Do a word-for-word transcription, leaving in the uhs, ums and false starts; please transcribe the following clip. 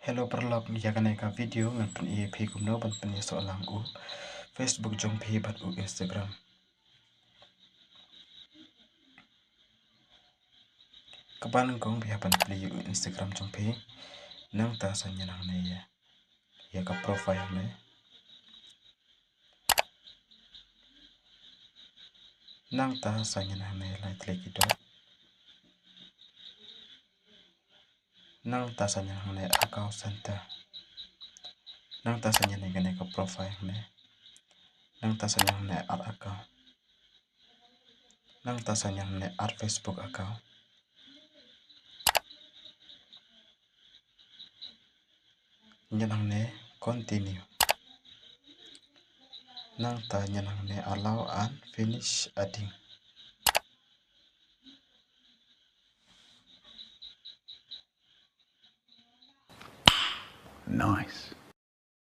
Hello paralok, ïa kane ka video ngan pyni ïa phi kumno ban pyni soh lang u Facebook jong phi bad u Instagram. Kaba nyngkong phi hap ban plie ïa u Instagram jong phi. Nangta sa ñion hangne ïa, ïa ka profile hangne. Nangta sa ñion hangne lai tylli ki dot. Nangta sa ñion hangne account center. Nangta sa ñion hangne ka profile hangne. Nangta sa ñion hangne add account. Nangta sa ñion hangne add Facebook account. Ñion hangne continue. Nangta ñion hangne allow and finish adding. Nice.